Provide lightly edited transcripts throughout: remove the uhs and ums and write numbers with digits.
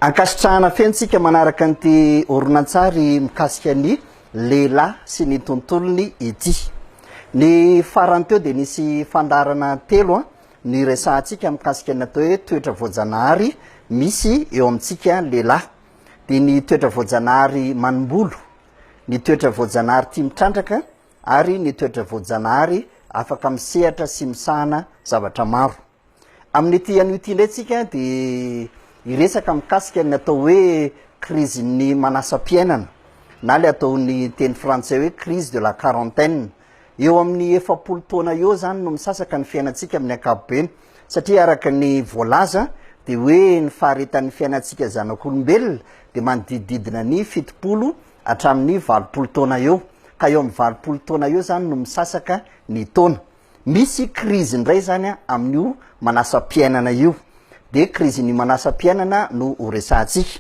Ankasitrahana feno tsika manaraka an'ity horonantsary mikasika ny lehilahy sy ny tontolony ity. Ny farany teo dia nisy fandaharana telo niresahantsika mikasika ny atao hoe toetra voajanahary misy eo amintsika lehilahy. Dia ny toetra voajanahary manimbolo, ny toetra voajanahary tia mitrandraka ary ny toetra voajanahary afaka misehatra sy misahana zavatra maro. Amin'ity anio ity indray tsika dia hiresaka mikasika ny atao hoe krizin'ny manasam-piainana na ilay ataon'ny teny frantsay hoe crise de la quarantaine. Eo amin'ny 40 taona eo izany no misasaka ny fiainantsika amin'ny ankapobeny satria araka ny voalaza dia hoe ny faharetan'ny fiainantsika zanak'olombelona dia manodidididina ny 70 hatramin'ny 80 taona eo ka eo amin'ny 80 taona eo izany no misasaka ny taona. Misy krizy indray zany amin'io manasam-piainana io. Dia krizin'ny manasam-piainana no ho resahantsika.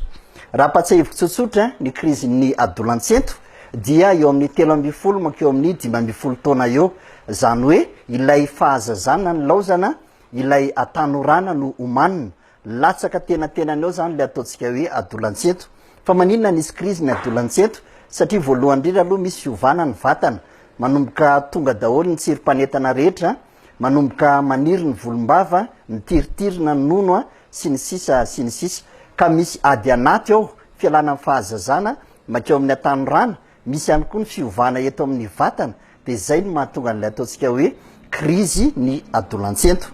Raha ampatsiahiviko tsotsotra, ny krizin'ny adolantsento dia eo amin'ny 13 mankeo amin'ny 15 taona eo. Izany hoe ilay fahazazana nilaozana, ilay hatanorana no omanina. Latsaka tenatenany ao zany le ataontsika hoe adolantsento. Fa maninona nisy krizy ny adolantsento? Satria voalohany indrindra aloha misy fiovana ny vatana. Manomboka tonga daholo ny tsirim-panentana rehetra, manomboka maniry ny volombava, mitiritirina ny nono sy ny sisa sy ny sisa. Ka misy ady anaty ao, fialana amin'ny fahazazana mankeo amin'ny hatanorana, Misy ihany koa ny fiovana eto amin'ny vatana dia izay no mahatonga an'ilay ataontsika hoe krizy ny adolantsento.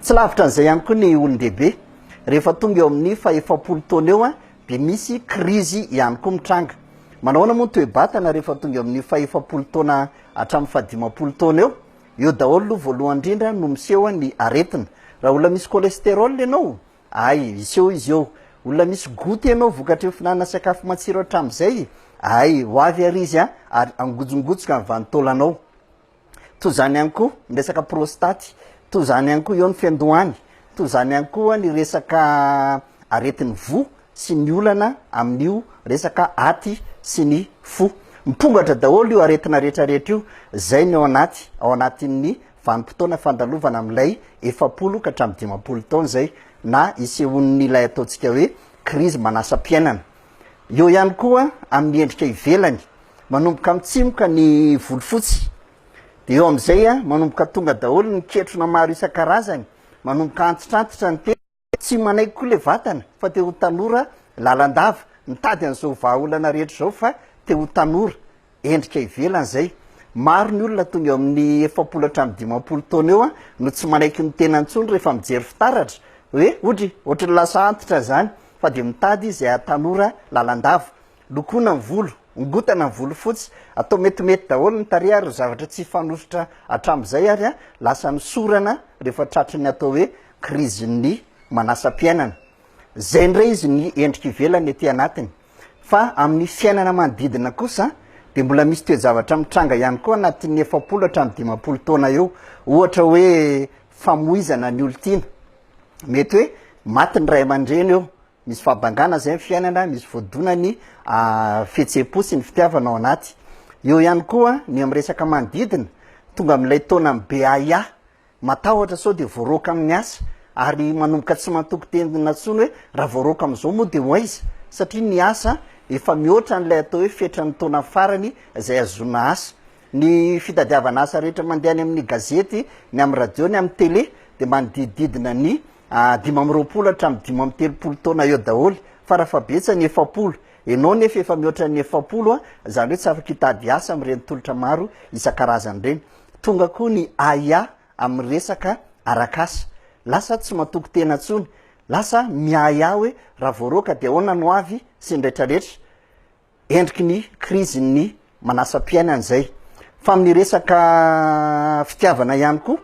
Tsy lavitra an'izay ihany koa ny olon-dehibe. Rehefa tonga eo amin'ny fahefapolo taona eo dia misy krizy ihany koa mitranga. Manao ahoana moa ny toe-batana rehefa tonga eo amin'ny fahefapolo taona hatramin'ny fahadimampolo taona eo? Eo daholo aloha voalohany indrindra no miseho ny aretina. Raha olona misy cholestérol ianao Ay, hiseho izy eo. Olona misy gout ianao vokatry ny fihinanana sakafo matsiro hatramin'izay. Ay, ho avy ary izy an, ary hangotsongotsoka ny vanin-taolanao. Toy izany ihany koa ny resaka prostaty, toy izany ihany koa eo ny fiandohany, toy izany ihany koa ny resaka aretin'ny voa sy ny olana amin'io resaka aty sy ny fo. Mipongatra daholo io aretina rehetrarehetra io, izay ny ao anaty, ao anatin'ny vanim-potoana fandalovana amin'ilay 40 ka hatramin'ny 50 taona izay na isehoan'ilay ataontsika hoe krizy manasam-piainana. Eo ihany koa amin'ny endrika ivelany, manomboka mitsimoka ny volo fotsy, dia eo amin'izay manomboka tonga daholo ny ketrona maro isan-karazany, manomboka antitrantitra ny tena. Tsy manaiky koa le vatana fa te ho tanora lalandava, mitady an'izao vahaolana rehetra izao fa te ho tanora, endrika ivelany izay. Maro ny olona tonga eo amin'ny 40 hatramin'ny 50 taona eo no tsy manaiky ny tenany intsony rehefa mijery fitaratra hoe odry, ohatry ny lasa antitra izany fa dia mitady izay hahatanora lalandava. Lokoina ny volo, ongotana ny volo fotsy, atao metimety daholo ny tarehy ary zavatra tsy fanosotra hatramin'izay ary lasa misorana rehefa tratry ny atao hoe krizin'ny manasam-piainana. Izay indray izy ny endrika ivelany ety anatiny. Fa amin'ny fiainana manodidina kosa dia mbola misy toe-javatra mitranga ihany koa anatin'ny 40 hatramin'ny 50 taona eo. Ohatra hoe famoizana ny olon-tiana. Mety hoe maty ny ray aman-dreny eo, Misy fahabangana izay ny fiainana, misy voadona ny fihetseham-po sy ny fitiavana ao anaty. Eo ihany koa ny amin'ny resaka manodidina, tonga amin'ilay taona be ahiahy, matahotra sao dia voaroaka amin'ny asa ary manomboka tsy matoky tena intsony hoe raha voaroaka amin'izao moa dia ho aiza? Satria ny asa efa mihoatra an'ilay atao hoe fetran'ny taona farany izay ahazoana asa. Ny fitadiavana asa rehetra mandeha any amin'ny gazety, ny amin'ny radio, ny amin'ny tele dia manodidididina ny 25 hatramin'ny 35 taona eo daholo, farafahabetsany 40. Enao nefa efa mihoatra ny 40, izany hoe tsy afaka hitady asa amin'ireny tolotra maro isan-karazany ireny. Tonga koa ny ahiahy amin'ny resaka arak'asa. Lasa tsy matoky tena intsony, lasa miahiahy hoe raha voaroaka dia ahoana no avy sy ny retraretra. Endriky ny krizin'ny manasam-piainana izay. Fa amin'ny resaka fitiavana ihany koa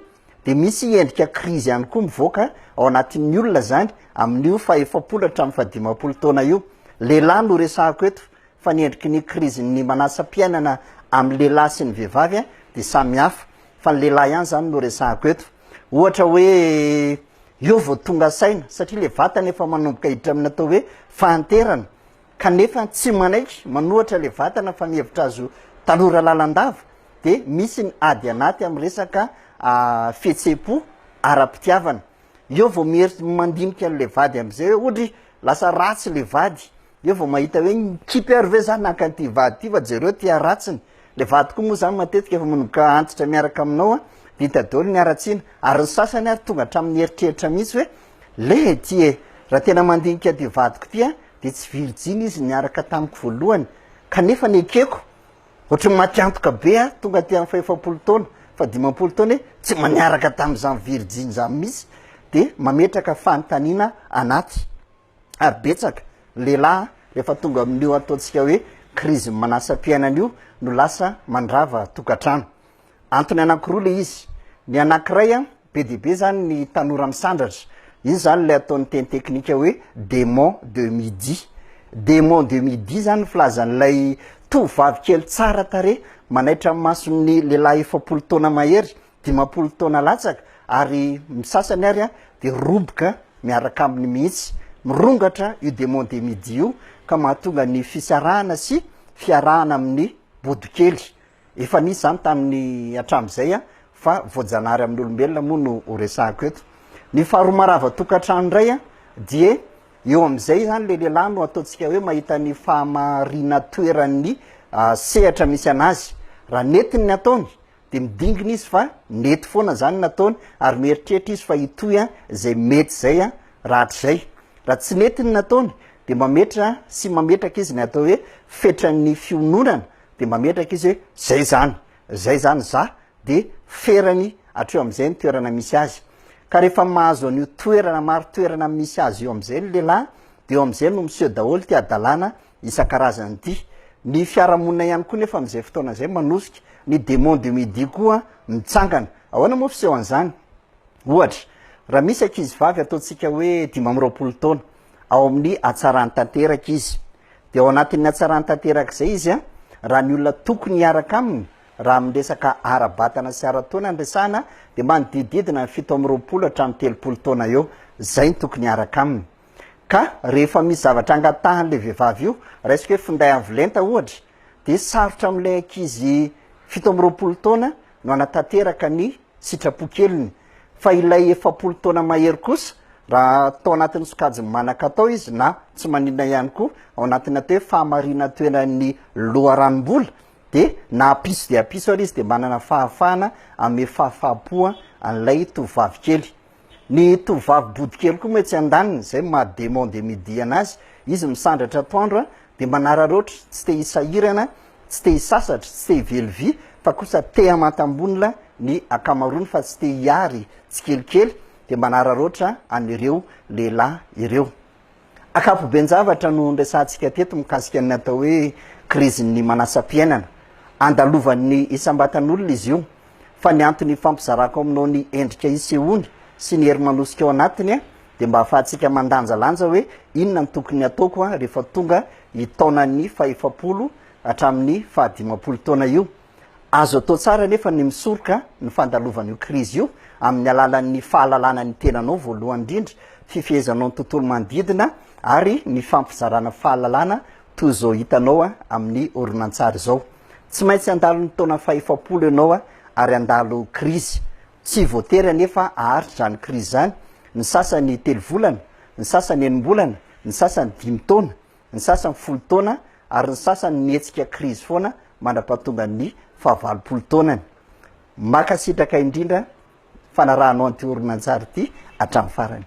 dia misy endrika krizy ihany koa mivoaka ao anatin'ny olona izany amin'io faha-efapolo hatramin'ny faha-dimampolo taona io. Lehilahy no resahako eto fa ny endriky ny krizin'ny manasam-piainana amin'ny lehilahy sy ny vehivavy dia samy hafa fa ny lehilahy ihany izany no resahako eto. Ohatra hoe eo vao tonga saina satria ilay vatana efa manomboka hiditra amin'ny atao hoe fahanterana. kanefa tsy manaiky manohatra ilay vatana fa mihevitra azy ho tanora lalandava dia misy ny ady anaty amin'ny resaka fihetseham-po ara-pitiavana. Eo vao miery mandinika an'ilay vady amin'izay hoe odry, Lasa ratsy le vady. Eo vao mahita hoe nikipy ary ve za naka an'ity vady ity fa jereo ty haratsiny. Le vady koa moa zany matetika efa manomboka antitra miaraka aminao an, de hita daholo ny haratsiana. Ary ny sasany ary tonga hatramin'ny eritreritra mihitsy hoe le ty e, raha tena mandinika ty vadiko ty an, de tsy virjiny izy niaraka tamiko voalohany, kanefa nekeko. Ohatry ny maty antoka be aho tonga aty amin'ny fahefapolo taona, fahadimampolo taona hoe tsy mba niaraka tamin'izany virjiny izany mihitsy, de mametraka fanontaniana anaty. Ary betsaka ny lehilahy rehefa tonga amin'io ataontsika hoe krizy manasam-piainana io no lasa mandrava tokantrano. Antony anankiroa ilay izy. Ny anankiray an, be dia be zany ny tanora misandratra. Iny zany ilay ataon'ny teny teknika hoe démon de midi. Démon de midi zany ny filazan'ilay tovovavy kely tsara tarehy manaitra ny mason'ny lehilahy 40 taona mahery, 50 taona latsaka ary ny sasany ary dia roboka miaraka aminy mihitsy. Mirongatra io démon de midi io ka mahatonga ny fisarahana sy fiarahana amin'ny bodokely. Efa nisy izany tamin'ny hatramin'izay fa voajanahary amin'ny olombelona moa no ho resahako eto. Ny faharoa marava tokantrano indray dia eo amin'izay izany le lehilahy no ataontsika hoe mahita ny fahamarinan-toeran'ny sehatra misy anazy. Raha nety ny nataony dia midingina izy fa nety foana izany ny nataony ary mieritreritra izy fa hitohy izay mety izay rahatrizay. Raha tsy nety ny nataony dia mametra sy mametraka izy ny atao hoe fetran'ny fiononana de mametraka izy hoe zay zany, zay zany za, de ferany hatreo am'zay ny toerana misy azy. Ka rehefa mahazo an'io toerana marin-toerana misy azy io am'zay ny lehilahy, de eo am'zay no miseho daholo ty hadalana isan-karazany ity. Ny fiarahamonina ihany koa nefa am'zay fotoana zay manosika, ny démon de midi koa mitsangana. Ahoana moa fisehoan'izany? Ohatra, raha misy ankizivavy ataontsika hoe 25 taona, ao amin'ny hatsarany tanteraka izy, Dia ao anatin'ny hatsarany tanteraka izay izy an, raha ny olona tokony hiaraka aminy, raha amin'ny resaka ara-batana sy ara-taona no resahana, dia manodidididina ny 27 hatramin'ny 30 taona eo. Izay no tokony hiaraka aminy. Ka rehefa misy zavatra angatahan'ilay vehivavy io, raisiko hoe finday avo lenta ohatra, dia sarotra amin'ilay ankizy 27 taona no hanatanteraka ny sitrapo keliny. Fa ilay 40 taona mahery kosa, raha tao anatin'ny sokajin'ny manan-katao izy na tsy maninona ihany koa, ao anatin'ny atao hoe fahamarinan-toeran'ny loharanom-bola, dia na hampiso dia hampiso ary izy dia manana fahafahana hanome fahafaham-po an'ilay tovovavy kely. Ny tovovavy bodikely koa moa etsy andaniny, izay maha démon de midi anazy, izy misandratra atoandro dia manararaotra, tsy te hisahirana, tsy te hisasatra, tsy te hively vy, fa kosa te hamantam-bonona ny ankamaroany fa tsy te hihary tsikelikely, dia manararaotra an'ireo lehilahy ireo. Ankapoben-javatra no noresahantsika teto mikasika ny atao hoe krizin'ny manasam-piainana. Andalovan'ny isam-batan'olona izy io, fa ny antony ifampizarako aminao ny endrika isehoany sy ny hery manosika ao anatiny dia mba ahafahantsika mandanjalanja hoe inona no tokony hataoko rehefa tonga io taonan'ny fahefapolo hatramin'ny fahadimampolo taona io. Azo atao tsara anefa ny misoroka ny fandalovan'io krizy io amin'ny alalan'ny fahalalana ny tenanao voalohany indrindra, fifehezanao ny tontolo manodidina ary ny fampizarana fahalalana toy izao hitanao amin'ny horonantsary izao. Tsy maintsy handalo ny taona fahefapolo ianao ary handalo krizy. Tsy voatery anefa haharitra izany krizy izany, ny sasany telo volana, ny sasany enim-bolana, ny sasany dimy taona, ny sasany folo taona ary ny sasany mihetsika krizy foana mandra-pahatongan'ny fahavalopolo taonany. Mankasitraka indrindra fanarahanao an'ity horonantsary ity hatramin'ny farany.